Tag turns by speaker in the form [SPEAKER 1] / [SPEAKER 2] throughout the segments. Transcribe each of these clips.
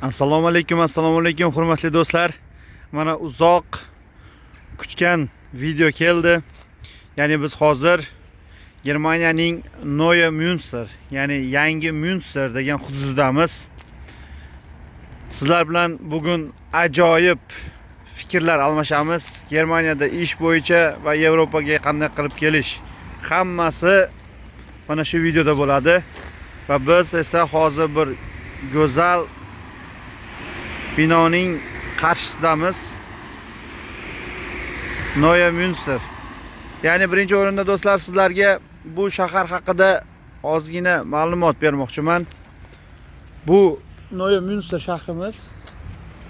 [SPEAKER 1] Assalomu alaykum, assalomu alaykum, hurmatli do'stlar. Mana uzoq kutgan video keldi. Ya'ni biz hozir Germaniyaning Neue Münster, ya'ni yangi Münster degan hududidamiz. Sizlar bilan bugun ajoyib fikrlar almashamiz. Germaniyada ish bo'yicha va Yevropaga qanday qilib kelish, hammasi mana shu videoda bo'ladi. Va biz esa hozir bir go'zal binoning qarshisidamiz. Neue Münster. Ya'ni birinchi o'rinda, do'stlar, sizlarga bu shahar haqida ozgina ma'lumot bermoqchiman. Bu Neue Münster shahrimiz.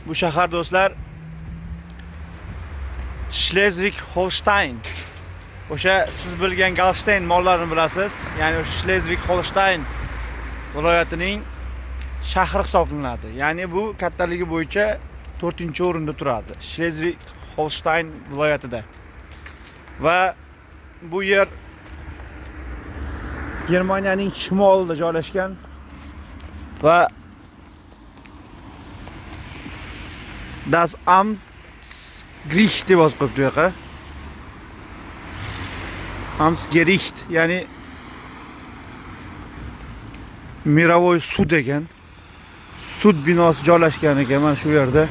[SPEAKER 1] Bu shahar, do'stlar, Schleswig-Holstein. O'sha siz bilgan Galstein mollarini bilasiz. Ya'ni o'sha Schleswig-Holstein viloyatining shahri hisoblanadi. Ya'ni bu kattaligi bo'yicha 4-o'rinda turadi Schleswig-Holstein viloyatida. Va bu yer Germaniyaning shimolida joylashgan va Das Amtsgericht deb yozib qo'yibdi bu yoqqa. Amtsgericht, ya'ni мировой sud ekan. Sud binosi joylashgan ekan mana shu yerda.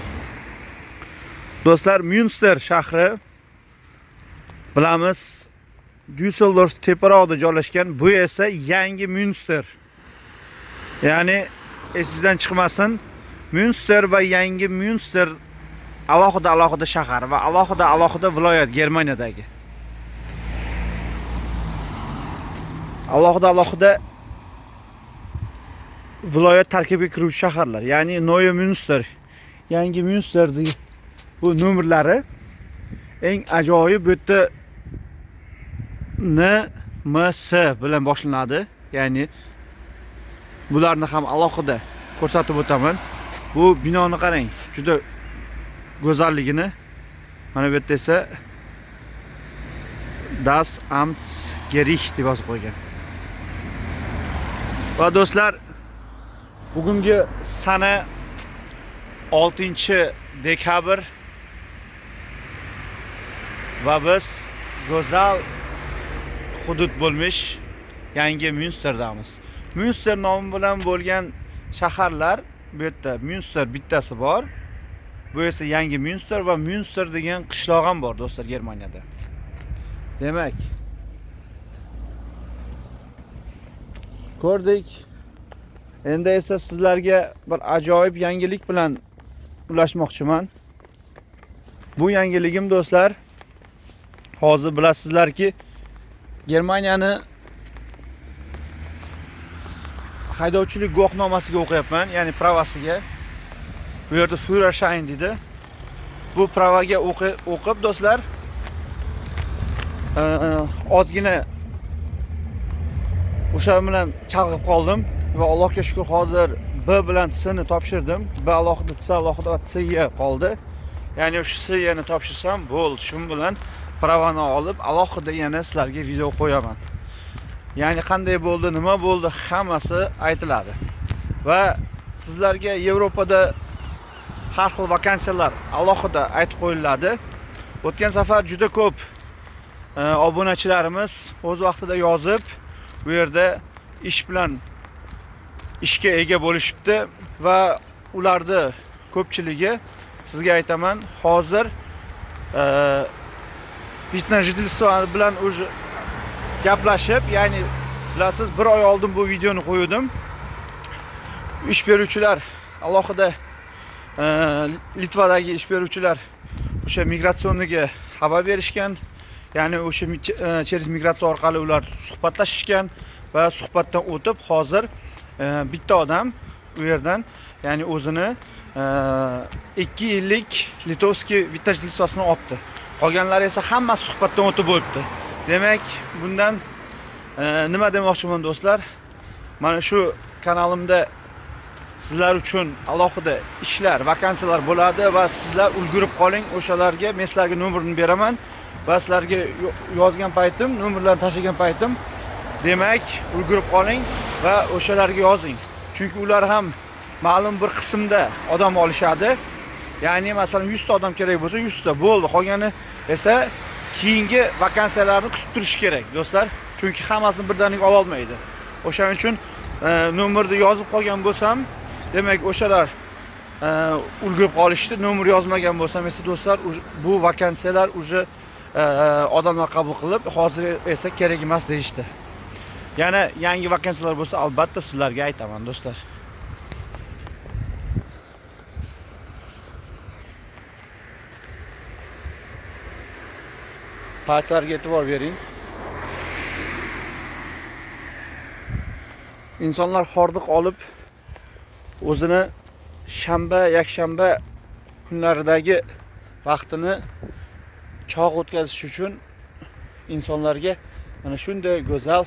[SPEAKER 1] Do'stlar, Münster shahri, bilamiz, Düsseldorf teparoqda joylashgan. Bu esa yangi Münster. Ya'ni esingizdan chiqmasin, Münster va yangi Münster alohida alohida shahar va alohida alohida viloyat Germaniyadagi. Alohida alohida viloyat tarkibiga kiruvchi shaharlar. Ya'ni Neue Münster, yangi Münster bu nomerlari eng ajoyib, bu yerda N M S bilan boshlanadi. Ya'ni bularni ham alohida ko'rsatib o'taman. Bu binoni qarang, juda go'zalligini. Mana bu yerda esa Das Amtsgericht deb yozib qo'ygan. Va do'stlar, bugungi sana 6 dekabr va biz go'zal hudud bo'lmish yangi Münsterdamiz. Münster nomi bilan bo'lgan shaharlar, bu yerda Münster bittasi bor. Bu esa yangi Münster va Münster degan qishloq ham bor, do'stlar, Germaniyada. Demak, ko'rdik. Endi esa sizlarga bir ajoyib yangilik bilan ulashmoqchiman. Bu yangiligim, do'stlar, hozir bilasizlarki, Germaniyani haydovchilik guvohnomasiga o'qiyapman, ya'ni pravasiga. Bu yerda Führerschein deydi. Bu pravaga o'qib, do'stlar, ozgina o'sha bilan chalg'ib qoldim va Allohga shukr, hozir B bilan C ni topshirdim. B alohida, C alohida va C qoldi. Ya'ni o'sha C ni topshirsam bo'ldi. Shu bilan pravani olib, alohida yana sizlarga video qo'yaman. Ya'ni qanday bo'ldi, nima bo'ldi, hammasi aytiladi. Va sizlarga Yevropada har xil vakansiyalar alohida aytib qo'yiladi. O'tgan safar juda ko'p obunachilarimiz o'z vaqtida yozib, bu yerda ish bilan ishga ega bo'lishibdi va ularni ko'pchiligi, sizga aytaman, hozir вид на жительство bilan уже gaplashib, ya'ni bilasiz, bir oy oldin bu videoni qo'ydim. Ish beruvchilar alohida, Litvadagi ish beruvchilar o'sha миграционный ga xabar berishgan. Ya'ni o'sha через migratsiya orqali ular suhbatlashishgan va suhbatdan o'tib, hozir bitta odam u yerdan, ya'ni o'zini 2 yillik литовский вид на жительство sini olibdi. Qolganlari esa hammasi suhbatdan o'tib bo'libdi. Demak, bundan nima demoqchiman, do'stlar? Mana shu kanalimda sizlar uchun alohida ishlar, vakansiyalar bo'ladi va sizlar ulgurib qoling o'shalarga. Men sizlarga nomerini beraman va sizlarga yozgan paytim, nomerlarni tashlagan paytim, demak, ulgurib qoling va o'shalarga yozing. Chunki ular ham ma'lum bir qismda odam olishadi. Ya'ni masalan 100 ta odam kerak bo'lsa 100 ta bo'ldi. Qolgani esa keyingi vakansiyalarni kutib turish kerak, do'stlar. Chunki hammasini birdaniga ola olmaydi. O'shaning uchun nomerni yozib qolgan bo'lsam, demak o'shalar ulgurib qolishdi. Nomer yozmagan bo'lsam esa do'stlar, bu vakansiyalar уже odamlar qabul qilib, hozir esa kerak emas deyishdi. Yana yangi vakansiyalar bo'lsa, albatta sizlarga aytaman, do'stlar. Parklarga e'tibor bering. Insonlar hordiq olib o'zini shanba, yakshanba kunlaridagi vaqtini chog' o'tkazish uchun insonlarga mana shunday go'zal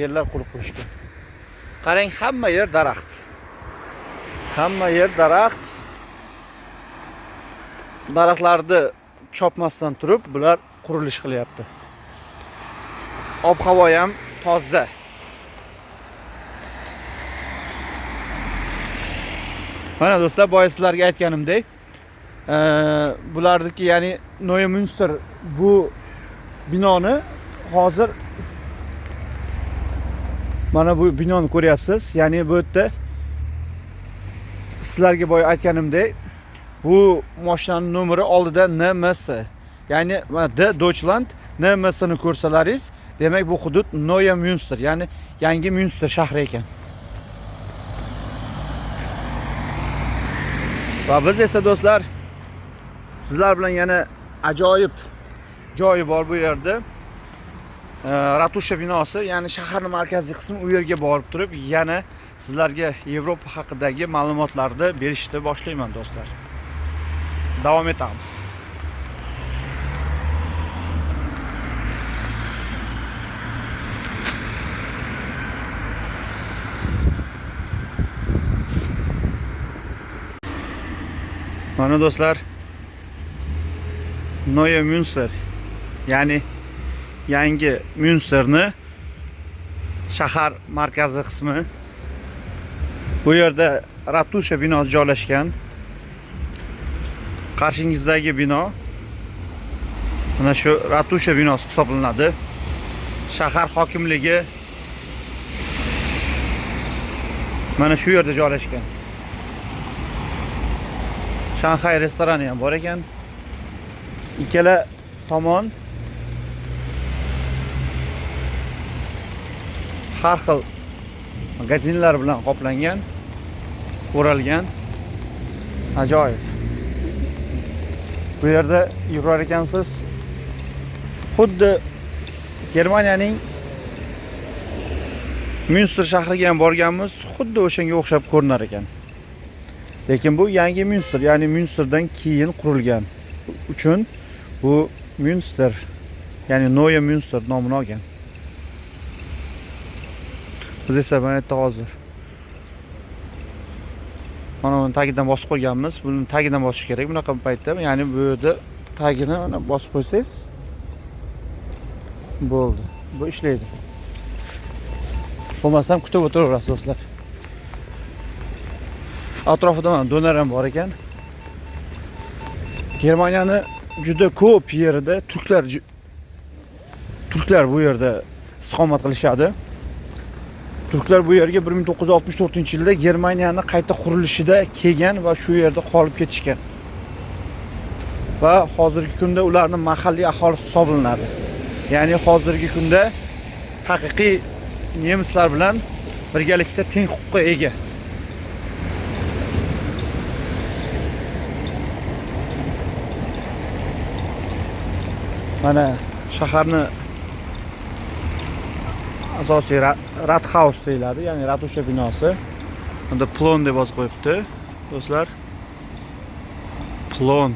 [SPEAKER 1] yerlar qurib qo'yishgan. Qarang, hamma yer daraxt. Hamma yer daraxt. Daraxtlarni chopmasdan turib bular qurilish qilyapti. Ob-havo ham toza. Mana do'stlar, boya sizlarga aytganimdek, bularniki, ya'ni Neue Münster bu binoni hozir mana bu binoni ko'ryapsiz. Ya'ni bu yerda sizlarga boya aytganimdek, bu mashinaning nomeri oldida NMS. Ya'ni mana D Deutschland NMS ni ko'rsalaringiz, demak bu hudud Neue Münster, ya'ni yangi Münster shahri ekan. Va biz esa do'stlar sizlar bilan yana ajoyib joyi bor bu yerda. Ratusha binosi, ya'ni shaharning markaziy qismi, u yerga borib turib yana sizlarga Yevropa haqidagi ma'lumotlarni berishni boshlayman do'stlar. Davom etamiz. Mana do'stlar, Neue Münster, ya'ni yangi Münsterni shahar markazi qismi. Bu yerda ratusha binosi joylashgan. Qarshingizdagi bino mana shu ratusha binosi hisoblanadi. Shahar hokimligi mana shu yerda joylashgan. Shanxay restorani ham bor ekan. Ikkala tomon har xil magazinlar bilan qoplangan, o'ralgan. Ajoyib. Bu yerda yurar ekansiz, xuddi Germaniyaning Münster shahriga ham borganmiz, xuddi o'shanga o'xshab ko'rinar ekan. Lekin bu yangi Münster, ya'ni Münsterdan keyin qurilgan uchun bu Münster, ya'ni Neue Münster nomini olgan. Biz esa mana yerda hozir mana buni tagidan bosib qo'yganmiz. Buni tagidan bosish kerak bunaqa paytda, ya'ni bu yerda tagini mana bosib qo'ysangiz bo'ldi. Bu ishlaydi. Bo'lmasam kutib o'tiraverasiz do'stlar. Atrofida mana donar ham bor ekan. Germaniyani juda ko'p yerida turklar bu yerda istiqomat qilishadi. Turklar bu yerga 1964-yilda Germaniyani qayta qurilishida kelgan va shu yerda qolib ketishgan. Va hozirgi kunda ularning mahalliy aholi hisoblanadi. Ya'ni hozirgi kunda haqiqiy nemislar bilan birgalikda teng huquqqa ega. Mana shaharni asosiy Rathaus deyiladi, ya'ni ratusha binosi. Bunda Plon deb yozib qo'yibdi do'stlar. Plon.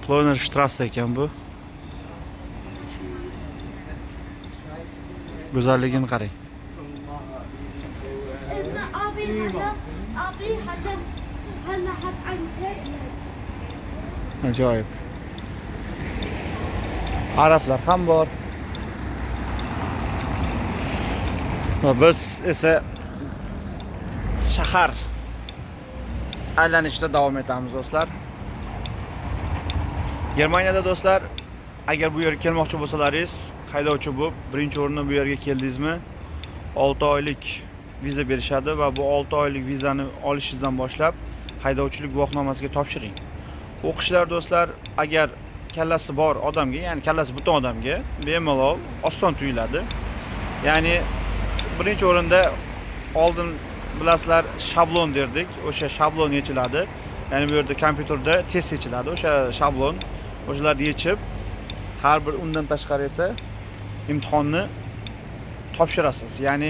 [SPEAKER 1] Ploner Strasse ekan bu. Go'zalligini qarang.
[SPEAKER 2] Abi hat einen Tablet.
[SPEAKER 1] Ajoyib. Arablar ham bor. Va biz esa shahar Aylanishda davom etamiz do'stlar. Germaniyada do'stlar, agar bu yerga kelmoqchi bo'lsalaringiz, haydovchi bo'lib birinchi o'rinda bu yerga keldingizmi, 6 oylik viza berishadi va bu 6 oylik vizani olishingizdan boshlab haydovchilik guvohnomasiga topshiring. O'qishlar do'stlar, agar kallasi bor odamga, ya'ni kallasi butun odamga bemalol oson tuyuladi. Ya'ni birinchi o'rinda oldin bilasizlar shablon derdik, o'sha shablon yechiladi. Ya'ni bu yerda kompyuterda test yechiladi, o'sha shablon, o'shalarni yechib, har bir undan tashqari esa imtihonni topshirasiz. Ya'ni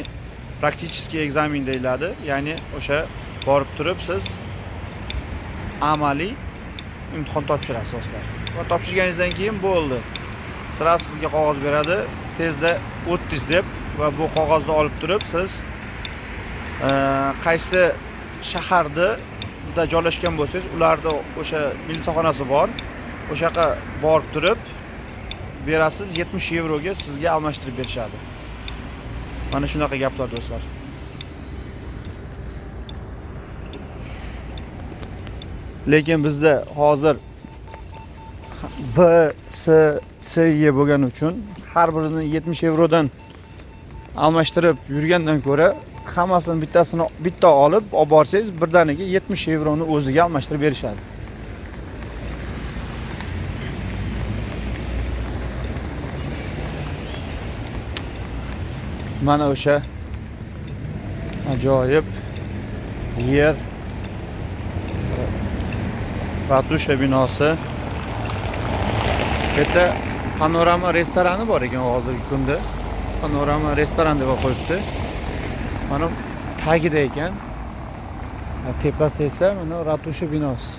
[SPEAKER 1] praktический экзамен deyiladi. Ya'ni o'sha borib turib siz amaliy imtihon topshirasiz do'stlar. Va topshirganingizdan keyin bo'ldi. Sira sizga qog'oz beradi, tezda o'tdingiz deb, va bu qog'ozni olib turib siz qaysi shaharda joylashgan bo'lsangiz, ularda o'sha milisaxonasi bor. O'sha yoqqa borib turib berasiz, 70 yevroga sizga almashtirib berishadi. Mana shunaqa gaplar do'stlar. Lekin bizda hozir B, C, C E bo'lgani uchun har birini 70 yevrodan almashtirib yurgandan ko'ra hammasini bittasini bitta olib olib borsangiz birdaniga 70 yevroni o'ziga almashtirib berishadi. Mana o'sha ajoyib yer, ratusha binosi. Bu yerda panorama restorani bor ekan hozirgi kunda. Panorama restoran deb qo'yibdi. Mana tagida ekan. Tepasi esa mana ratusha binosi.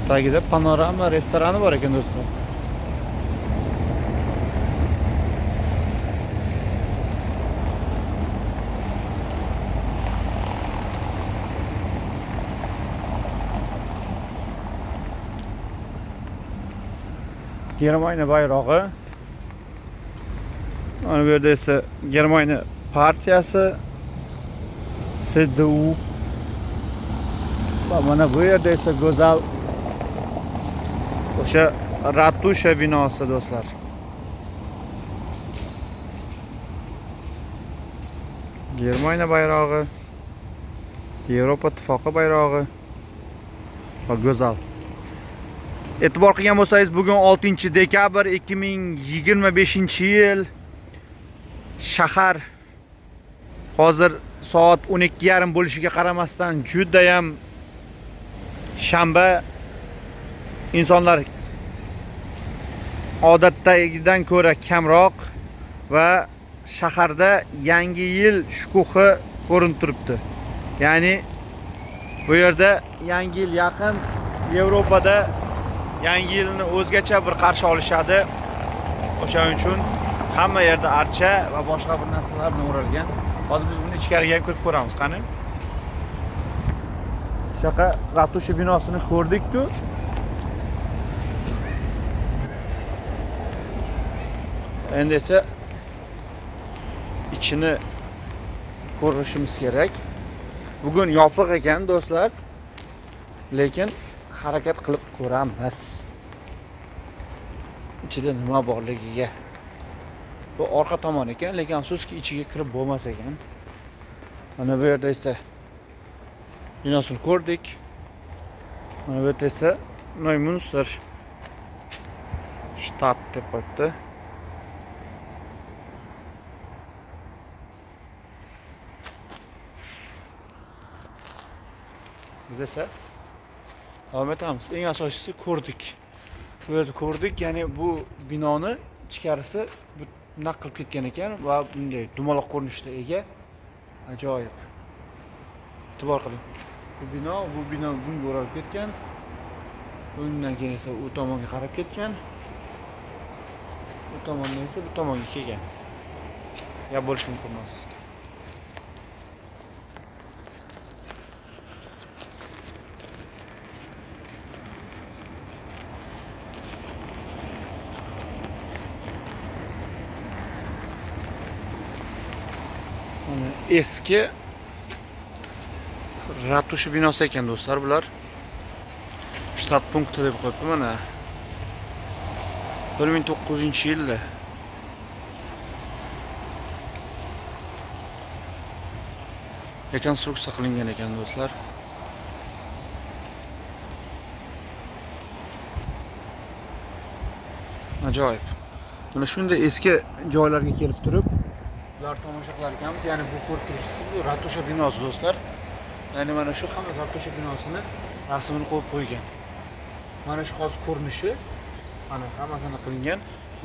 [SPEAKER 1] Tagida panorama restorani bor ekan do'stlar. Germaniya bayrog'i. Mana bu yerda esa Germaniya partiyasi CDU. Va mana bu yerda esa go'zal o'sha ratusha binosi do'stlar. Germaniya bayrog'i, Yevropa Ittifoqi bayrog'i va go'zal. E'tibor qilgan bo'lsangiz, bugun 6 dekabr 2025-yil. Shahar hozir soat 12:30 bo'lishiga qaramasdan juda ham shanba, insonlar odatdagidan ko'ra kamroq va shaharda yangi yil shukuhi ko'rinib turibdi. Ya'ni bu yerda yangi yil yaqin, Yevropada yangi yilni o'zgacha bir qarshi olishadi. O'shaning uchun hamma yerda archa va boshqa bir narsalar bilan o'ralgan. Hozir biz buni ichkariga ham kirib ko'ramiz, qani. Shunaqa ratusha binosini ko'rdik-ku. Endi esa ichini ko'rishimiz kerak. Bugun yopiq ekan do'stlar. Lekin harakat qilib ko'ramiz. Ichida nima borligiga. Bu orqa tomon ekan, lekin afsuski ichiga kirib bo'lmas ekan. Mana bu yerda esa binosini ko'rdik. Mana bu yerda esa Neumünster Stadt deb qo'yibdi. Biz esa davom etamiz. Eng asosiysi ko'rdik. Bu yerda ko'rdik, ya'ni bu binoni ichkarisi bunaq qilib ketgan ekan va bunday dumaloq ko'rinishda ega. Ajoyib. E'tibor qiling. Bu bino bunga o'ralib ketgan. Undan keyin esa u tomonga qarab ketgan. U tomondan esa bu tomonga kelgan. Ya bo'lishi mumkin emas. Mana eski ratusha binosi ekan, do'stlar, bular. Shtat punkti deb qo'yibdi mana. 1009-yilda. Rekonstruksiya qilingan ekan, do'stlar. Ajoyib. Mana shunday eski joylarga kelib turib, ular tomosha qilar ekanmiz. Ya'ni bu ko'rib turibsiz, bu ratusha binosi, do'stlar. Ya'ni mana shu hamma ratusha binosini rasmini qo'yib qo'ygan. Mana shu hozir ko'rinishi, mana hammasini qilingan.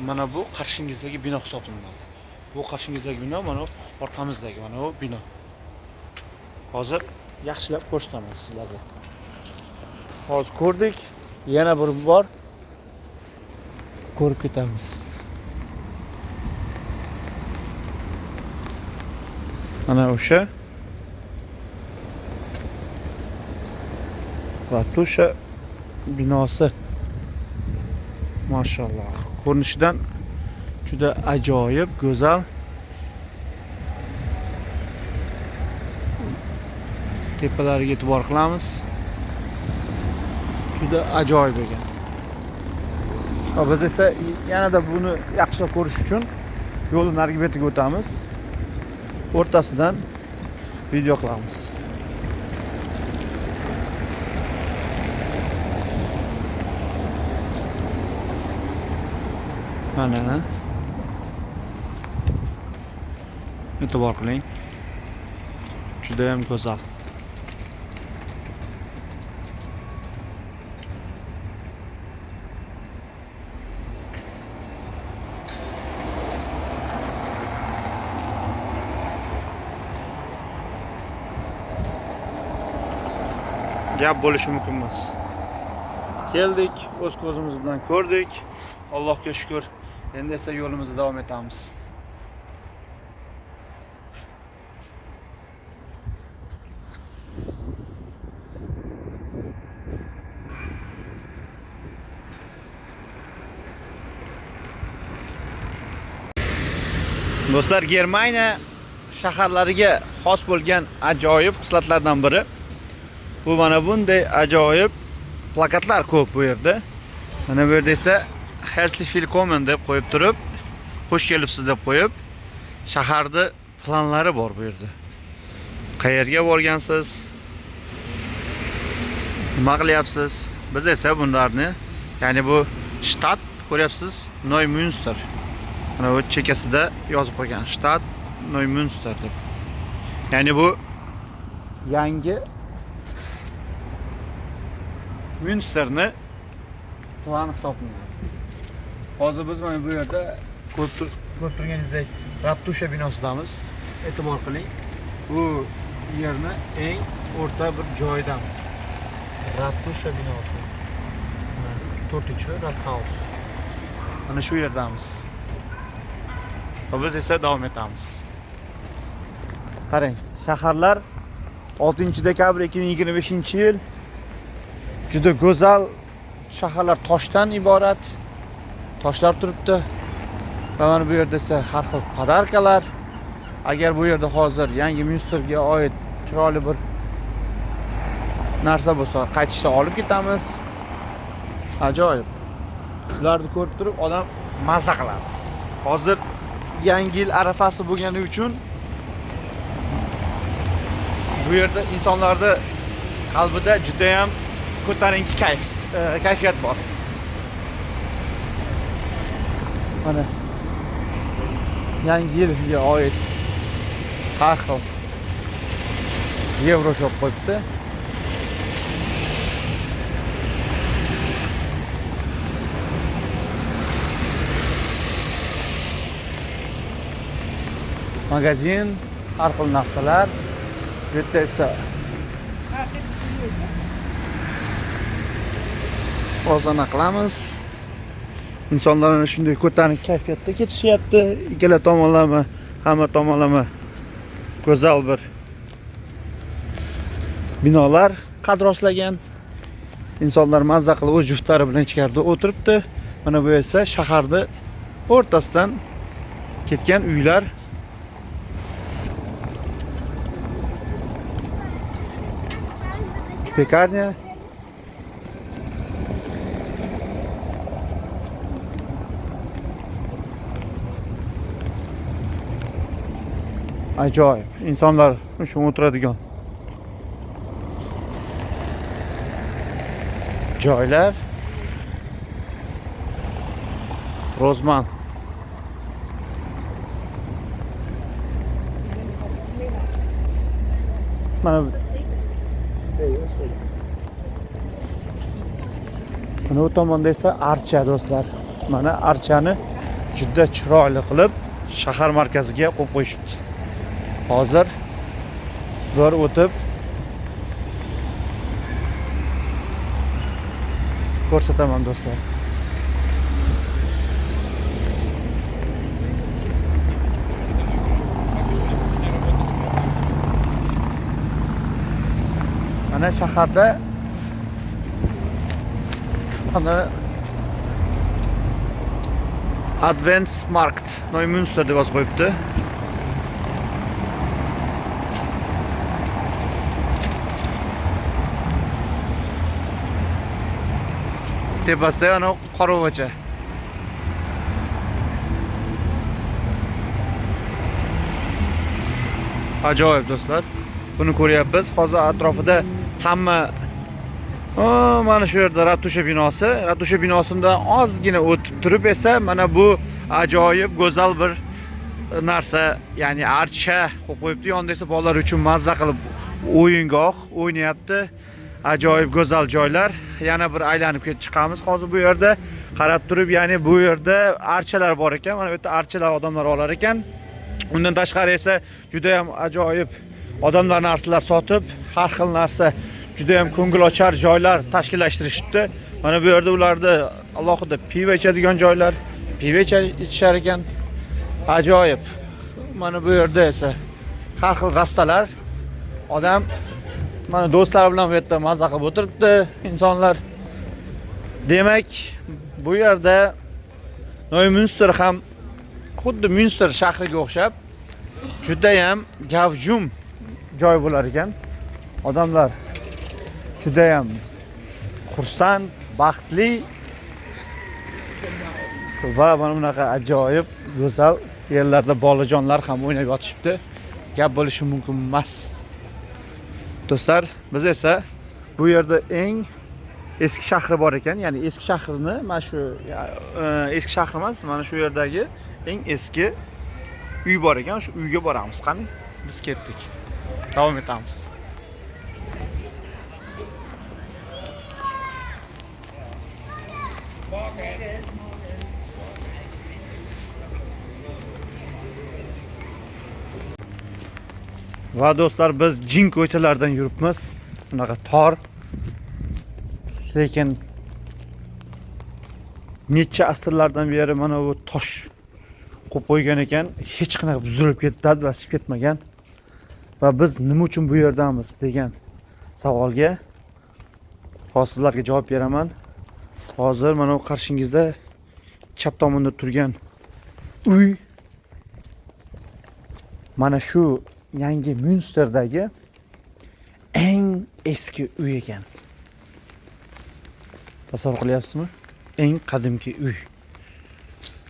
[SPEAKER 1] Mana bu qarshingizdagi bino hisoblanadi. Bu qarshingizdagi bino, mana orqamizdagi mana bu bino. Hozir yaxshilab ko'rsataman sizlarga. Hozir ko'rdik, yana bir bor ko'rib ketamiz. Mana o'sha ratusha binosi. Mashalloh. Ko'rinishidan juda ajoyib, go'zal. Tepalariga e'tibor qilamiz. Juda ajoyib ekan. Va biz esa yanada buni yaxshilab ko'rish uchun yo'lning narigi betiga o'tamiz. O'rtasidan video qilamiz. Mana. E'tibor qiling. Juda ham go'zal. Gap bo'lishi mumkin emas. Keldik, o'z ko'zimiz bilan ko'rdik. Allohga shukr. Endi esa yo'limizni davom etamiz. Do'stlar, Germaniya shaharlariga xos bo'lgan ajoyib xislatlardan biri bu mana bunday ajoyib plakatlar ko'p bu yerda. Mana bu yerda esa "Herzlich willkommen" deb qo'yib turib, xush kelibsiz deb qo'yib, shaharda planlari bor bu yerda. Qayerga borgansiz? Nima qilyapsiz? Biz esa bunlarni, ya'ni bu shtat ko'ryapsiz, Neumünster. Mana bu chekkasida yozib qo'ygan Stadt Neumünster deb. Ya'ni bu yangi Münsterni plani hisoblanadi. Hozir biz mana bu yerda ko'rib turganingizdek ratusha binosidamiz. E'tibor qiling. Bu yerni eng o'rta bir joyidamiz. Ratusha binosi. Mana to'rtinchi Rathaus. Mana shu yerdamiz. Va biz esa davom etamiz. Qarang, shaharlar 6 dekabr 2025-yil juda go'zal shaharlar toshdan iborat. Toshlar turibdi. Va mana bu yerda esa har xil подарка lar. Agar bu yerda hozir yangi Münsterga oid chiroyli bir narsa bo'lsa, qaytishda olib ketamiz. Ajoyib. Ularni ko'rib turib odam mazza qiladi. Hozir yangi yil arafasi bo'lgani uchun bu yerda insonlarda qalbida juda ham ko'tarinki kayfiyat bor. Mana yangi yilga oid har xil Yevroshop qo'yibdi. Magazin, har xil narsalar. Bu yerda esa ozona qilamiz. Insonlar mana shunday ko'tarinki kayfiyatda ketishyapti. Ikkala tomonlama, hamma tomonlama go'zal bir binolar qad rostlagan. Insonlar mazza qilib o'z juftlari bilan ichkarida o'tiribdi. Mana bu esa shaharni o'rtasidan ketgan uylar. Pekarня. Ajoyib. Insonlar uchun o'tiradigan joylar. Rozman. Mana Mana u tomonda esa archa do'stlar. Mana archani juda chiroyli qilib shahar markaziga qo'yib qo'yishibdi. Hozir bir o'tib ko'rsataman do'stlar. Mana shaharda mana Adventsmarkt Neumünster deb yozib qo'yibdi. Tepasida ana qoravocha. Ajoyib do'stlar. Buni ko'ryapmiz. Hozir atrofida hamma mana shu yerda ratusha binosi. Ratusha binosidan ozgina o'tib turib esa mana bu ajoyib go'zal bir narsa, ya'ni archa qo'yib qo'yibdi. Yonida esa bolalar uchun mazza qilib o'yingoh o'ynayapti. Ajoyib go'zal joylar. Yana bir aylanib ketib chiqamiz hozir bu yerda. Qarab turib, ya'ni bu yerda archalar bor ekan. Mana bu yerda archalar odamlar olar ekan. Undan tashqari esa juda ham ajoyib odamlar narsalar sotib, har xil narsa, juda ham ko'ngilochar joylar tashkillashtirishibdi. Mana bu yerda ularda alohida pivo ichadigan joylar, pivo ichishar ekan. Ajoyib. Mana bu yerda esa har xil rastalar, odam mana do'stlar bilan bu yerda maza qilib o'tiribdi insonlar. Demak, bu yerda Neumünster ham xuddi Münster shahriga o'xshab juda ham gavjum joy bo'lar ekan. Odamlar juda ham xursand, baxtli va mana bunaqa ajoyib go'zal yerlarda bolajonlar ham o'ynab yotishibdi. Gap bo'lishi mumkin emas. Do'stlar, biz esa bu yerda eng eski shahri bor ekan, ya'ni eski shahrini mana shu eski shahr emas, mana shu yerdagi eng eski uy bor ekan, shu uyga boramiz. Qani, biz ketdik. Davom etamiz. Va do'stlar, biz jin ko'chalardan yuribmiz. Bunaqa tor, lekin necha asrlardan beri mana bu tosh qo'yib qo'ygan ekan, hech qanaqa buzilib ketib, dadlashib ketmagan. Va biz nima uchun bu yerdamiz degan savolga hozir sizlarga javob beraman. Hozir mana bu qarshingizda chap tomonda turgan uy mana shu yangi Münsterdagi eng eski uy ekan. Tasavvur qilyapsizmi? Eng qadimgi uy.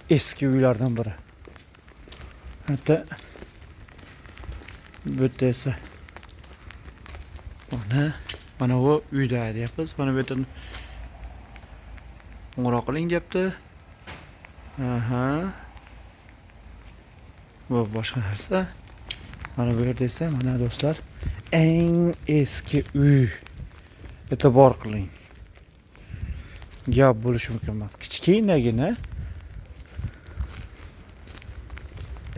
[SPEAKER 1] Eski uylardan biri. Hatto bu yerda esa mana bu uyda deyapmiz. Mana bu yerdan qo'ng'iroq qiling deyapti. Aha. Bu boshqa narsa. Mana bu yerda esa mana do'stlar eng eski uy. E'tibor qiling. Gap bo'lishi mumkin emas. Kichkinagina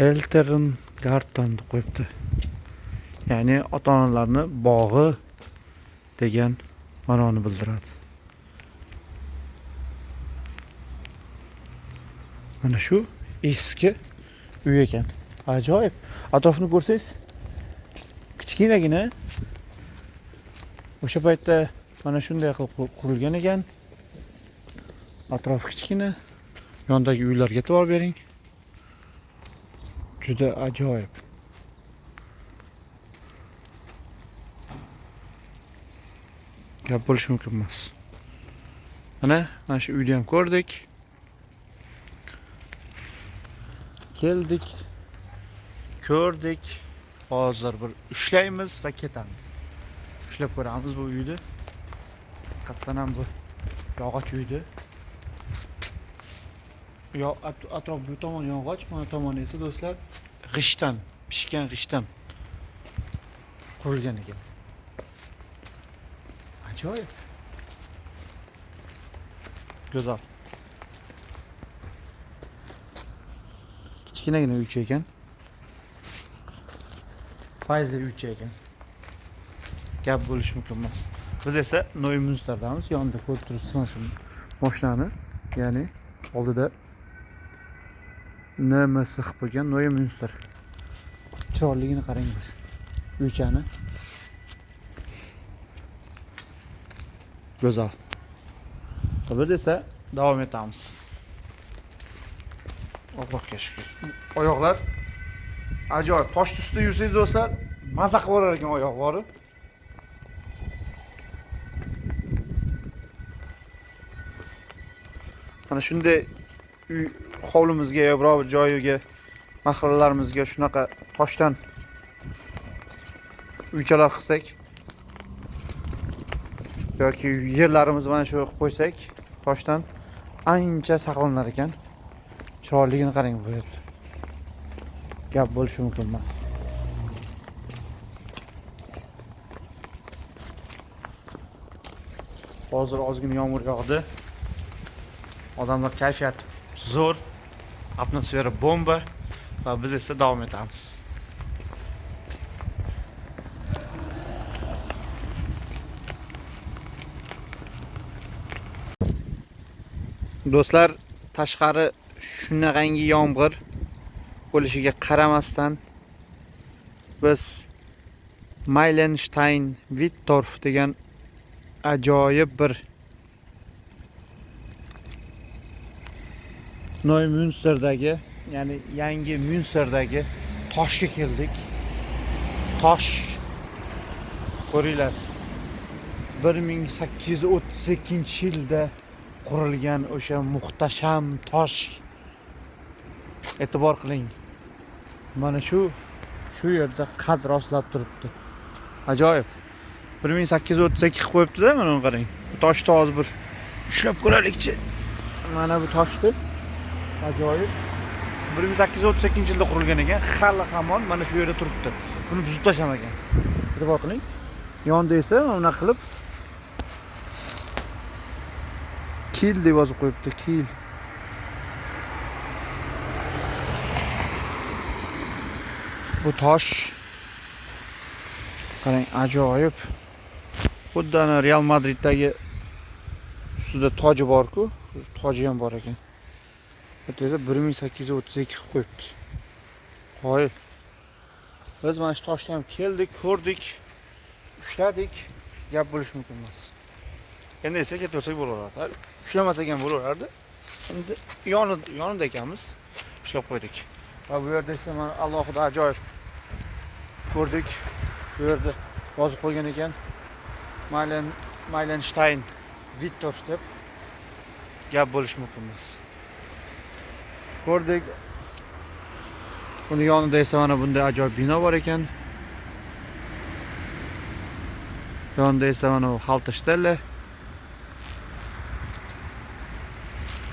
[SPEAKER 1] Elterngarten deb qo'yibdi. Ya'ni ota-onalarning bog'i degan ma'noni bildiradi. Mana shu eski uy ekan. Ajoyib. Atrofini ko'rsangiz kichkinagina o'sha paytda mana shunday qilib qurilgan ekan. Atrof kichkina. Yondagi uylarga e'tibor bering. Juda ajoyib. Gap bo'lishi mumkin emas. Mana shu uyni ham ko'rdik. Keldik. Ko'rdik. Hozir bir ushlaymiz va ketamiz. Ushlab ko'ramiz bu uyni. Haqiqatan ham bu yog'och uydi. Yo, atrof bu tomon yog'och, mana tomoni esa do'stlar g'ishtdan, pishgan g'ishtdan qurilgan ekan. Ajoyib. Go'zal. Kichkinagina uycha ekan. Fayzli uycha ekan. Gap bo'lishi mumkin emas. Biz esa Neumünsterdamiz. Yonida ko'rib turibsiz mana shu mashinani, ya'ni oldida NMS qilib qo'ygan Neumünster. Chiroyligini qarang biz. Uychani. Go'zal. Biz esa davom etamiz. Allohga shukr. Oyoqlar ajoyib. Tosh ustida yursangiz do'stlar, maza qilib borar ekan oyoq borib. Mana shunday uy hovlimizga yo biror bir joyiga, mahallalarimizga shunaqa toshdan uychalar qilsak yoki yerlarimizni mana shu qilib qo'ysak, toshdan ancha saqlanar ekan. Chiroyligini qarang bu yerda. Gap bo'lishi mumkin emas. Hozir ozgina yomg'ir yog'di. Odamlar kayfiyati zo'r, atmosfera bomba va biz esa davom etamiz. Do'stlar, tashqari shunaqangi yomg'ir bo'lishiga qaramasdan biz Meilenstein Wittorf degan ajoyib bir Neumünsterdagi, ya'ni yangi Münsterdagi toshga keldik. Tosh ko'ringlar. 1832-yilda qurilgan o'sha muhtasham tosh. E'tibor qiling. Mana shu yerda qad rostlab turibdi. Ajoyib. 1832 qilib qo'yibdi-da, mana uni qarang. Bu toshni hozir bir ushlab ko'raylikchi. Mana bu toshni. Ajoyib. 1832-yilda qurilgan ekan, hali hamon mana shu yerda turibdi. Buni buzib tashlamagan. E'tibor qiling. Yonida esa mana bunaqa qilib Kil deb yozib qo'yibdi, Kil. Bu tosh qarang, ajoyib. Xuddi ana Real Madriddagi ustida toji bor-ku, toji ham bor ekan. Bu yerda 1832 qilib qo'yibdi. Qoyil. Biz mana shu toshga ham keldik, ko'rdik, ushladik. Gap bo'lishi mumkin emas. Endi esa ketaversak bo'laveradi. Ushlamasak ham bo'laverardi. Endi yonida ekanmiz, ushlab qo'ydik. Va bu yerda esa mana alohida ajoyib ko'rdik. Bu yerda yozib qo'ygan ekan. Meilenstein Wittorf deb. Gap bo'lishi mumkin emas. Ko'rdik. Buni yonida esa mana bunday ajoyib bino bor ekan. Yonida esa mana bu Haltestelle.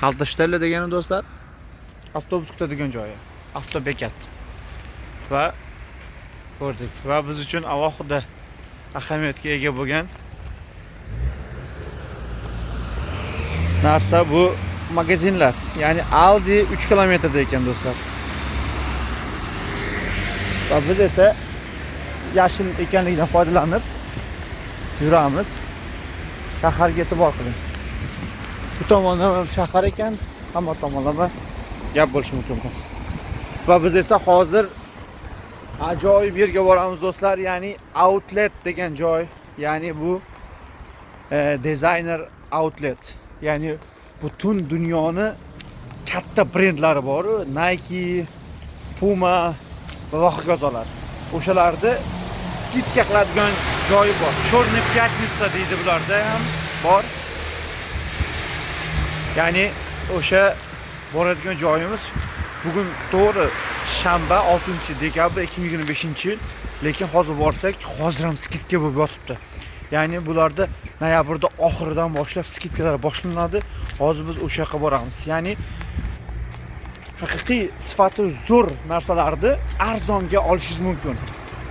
[SPEAKER 1] Haltestelle degani do'stlar, avtobus kutadigan joyi, avtobekat. Va ko'rdik. Va biz uchun alohida ahamiyatga ega bo'lgan narsa bu magazinlar. Ya'ni Aldi 3 kilometrda ekan do'stlar. Va biz esa yashil ekanligidan foydalanib yuramiz. Shaharga e'tibor qiling. Bu tomonlama shahar ekan, hamma tomonlama gap bo'lishi mumkin emas. Va biz esa hozir ajoyib yerga boramiz do'stlar, ya'ni Outlet degan joy, ya'ni bu dizayner outlet, ya'ni butun dunyoni katta brendlari bor, Nike, Puma va hokazolar. O'shalarni skidka qiladigan Joyi bor. Черный пятница deydi bularda ham bor. Ya'ni o'sha boradigan joyimiz bugun to'g'ri shanba 6 dekabr 2025 yil, lekin hozir borsak, hozir ham скидка bo'lib yotibdi. Ya'ni bularda noyabrda oxiridan boshlab скидка lar boshlanadi. Hozir biz o'sha yoqqa boramiz. Ya'ni haqiqiy sifati zo'r narsalarni arzonga olishingiz mumkin.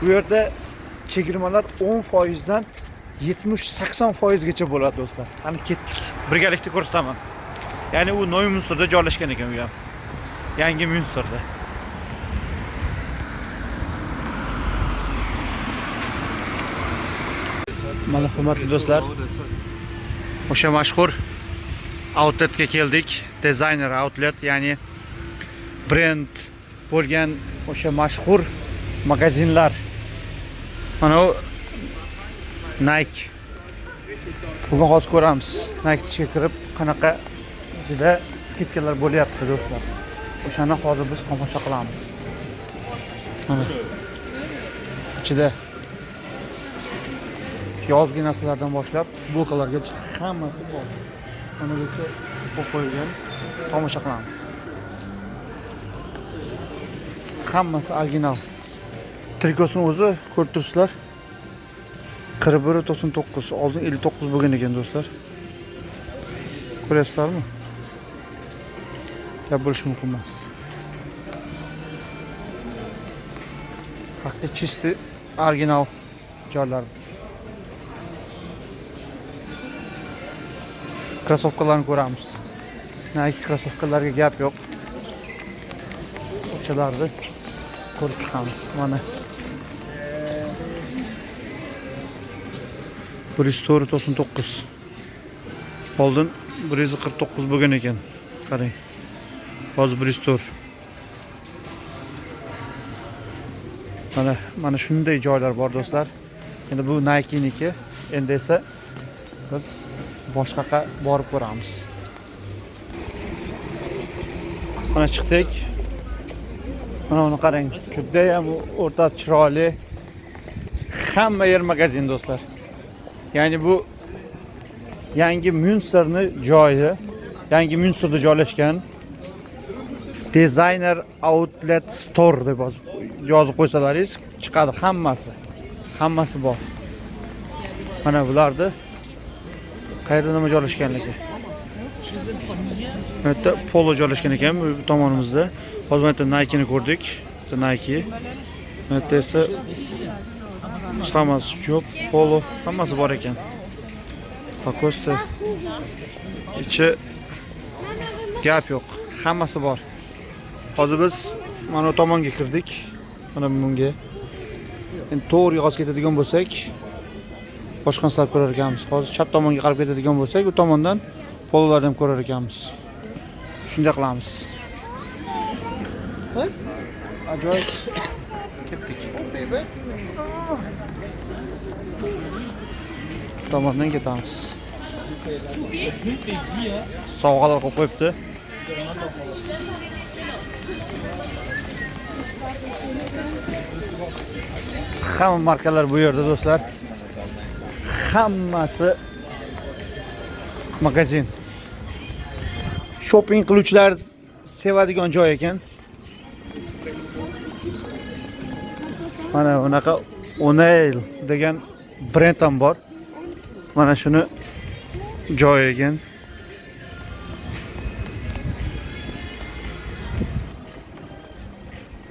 [SPEAKER 1] Bu yerda chegirmalar 10% dan 70-80 foizgacha bo'ladi, do'stlar. Qani, ketdik. Birgalikda ko'rsataman. Ya'ni u Neumünsterda joylashgan ekan u ham. Yangi Münsterda. Mana, hurmatli do'stlar, o'sha mashhur outletga keldik. Designer outlet, ya'ni brend bo'lgan o'sha mashhur magazinlar. Mana u Nike. Bugun hozir ko'ramiz. Nike ichiga kirib qanaqa juda скидка lar bo'lyapti, do'stlar. O'shani hozir biz tomosha qilamiz. Mana ichida yozgi narsalardan boshlab futbolkalargacha hammasi bor. Mana bu yerda qo'yib qo'yilgan. Tomosha qilamiz. Hammasi original. Trikosini o'zi ko'rib turibsizlar. 41.99, oldin 59 bo'lgan ekan, do'stlar. Ko'ryapsizlarmi? Gap bo'lishi mumkin emas. Haqiqiy чистый original joylar. Krossovkalarni ko'ramiz. Nike krossovkalarga gap yo'q. O'shalarni ko'rib chiqamiz. Mana 104.99. Oldin 149 bo'lgan ekan. Qarang. Hozir 104. Mana shunday joylar bor, do'stlar. Endi bu Nike'niki. Endi esa biz boshqaqa borib ko'ramiz. Mana chiqdik. Mana uni qarang. Juda ham o'rtasi chiroyli. Hamma yer magazin, do'stlar. Ya'ni bu yangi Münsterni joyi. Yangi Münsterda joylashgan Designer Outlet Store deb yozib qo'ysalaringiz chiqadi hammasi. Hammasi bor. Mana bularni qayerda nima joylashganligi. Bu yerda Polo joylashgan ekan bu tomonimizda. Hozir mana yerda Nike'ni ko'rdik. Bu Nike. Bu yerda esa hammasi jo'p, Polo, hammasi bor ekan. Lacoste ichi gap yo'q. Hammasi bor. Hozir biz mana bu tomonga kirdik. Mana bunga. Endi to'g'ri hozir ketadigan bo'lsak, boshqa narsalar ko'rar ekanmiz. Hozir chap tomonga qarab ketadigan bo'lsak, u tomondan pololarni ham ko'rar ekanmiz. Shunday qilamiz.
[SPEAKER 3] Was?
[SPEAKER 1] Ajoyib. Ketdik.
[SPEAKER 3] Baby.
[SPEAKER 1] Bu tomondan ketamiz. Sovg'alar qo'yib qo'yibdi. Hamma markalar bu yerda, do'stlar. Hammasi magazin. Shopping qiluvchilar sevadigan joy ekan. Mana bunaqa O'Neill degan brend ham bor. Mana shuni joyi ekan.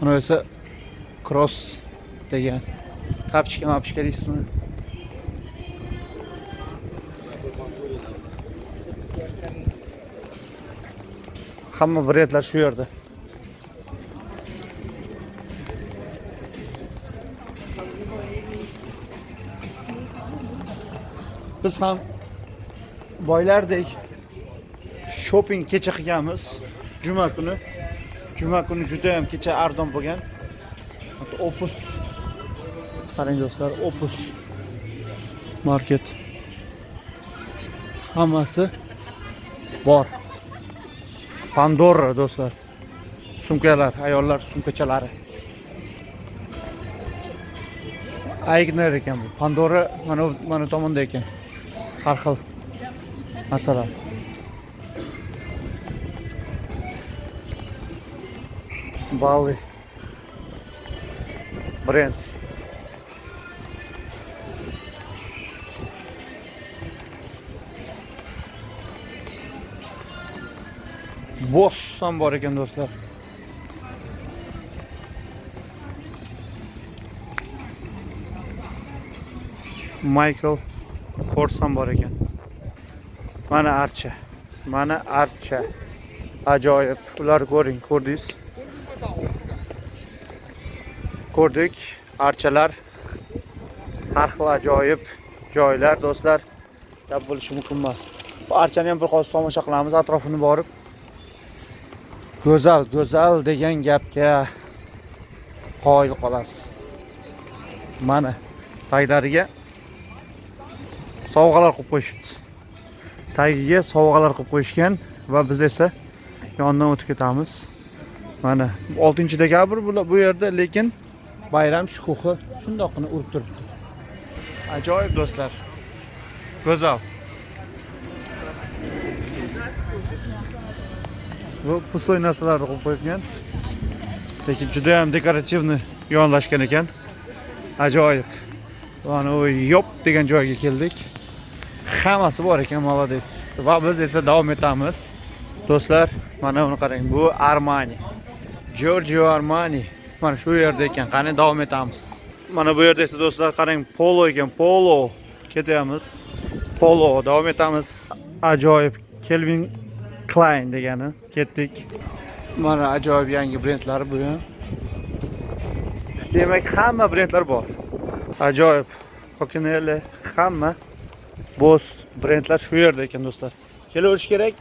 [SPEAKER 1] Mana esa Cross degan тапочка mapchka deysizmi? Hamma brendlar shu yerda. Biz ham boylardek shopping kecha qilganmiz. Juma kuni. Juma kuni juda ham kecha arzon bo'lgan. Hatto Opus. Qarang, do'stlar, Opus market. Hammasi bor. Pandora, do'stlar. Sumkalar, ayollar sumkachalari. Aigner ekan bu. Pandora mana bu tomonda ekan. Har xil narsalar. Bali brend. Boss ham bor ekan, do'stlar. Michael Kors ham bor ekan. Mana archa. Mana archa. Ajoyib. Ular ko'ring, ko'rdingiz? Ko'rdik. Archalar, har xil ajoyib joylar, do'stlar. Gap bo'lishi mumkin emas. Bu archani ham bir hozir tomosha qilamiz, atrofini borib. Go'zal, go'zal degan gapga qoyil qolasiz. Mana taglariga sovg'alar qilib qo'yishibdi. Tagiga sovg'alar qilib qo'yishgan va biz esa yonidan o'tib ketamiz. Mana 6 dekabr bu yerda, lekin bayram shukuhi shundoqqina urib turibdi. Ajoyib, do'stlar. Go'zal. Bu пустой narsalarni qo'yib qo'yibgan. Lekin juda ham декоративный yonlashgan ekan. Ajoyib. Mana u Yop degan joyga keldik. Hammasi bor ekan, молодец. Va biz esa davom etamiz. Do'stlar, mana uni qarang, bu Armani. Giorgio Armani. Mana shu yerda ekan. Qani, davom etamiz. Mana bu yerda esa, do'stlar, qarang, Polo ekan, Polo. Ketyapmiz. Polo, davom etamiz. Ajoyib Calvin Klein degani. Ketdik. Mana ajoyib yangi brendlar bu ham. Demak, hamma brendlar bor. Ajoyib. Coquinelli, hamma Boss brendlar shu yerda ekan, do'stlar. Kelaverish kerak.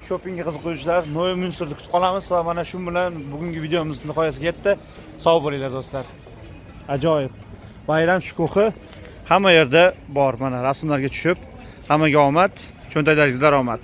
[SPEAKER 1] Shoppingga qiziquvchilar Neue Münsterda kutib qolamiz va mana shu bilan bugungi videomiz nihoyasiga yetdi. Sog' bo'linglar, do'stlar. Ajoyib. Bayram shukuhi hamma yerda bor. Mana rasmlarga tushib, hammaga omad, cho'ntaklaringizga daromad.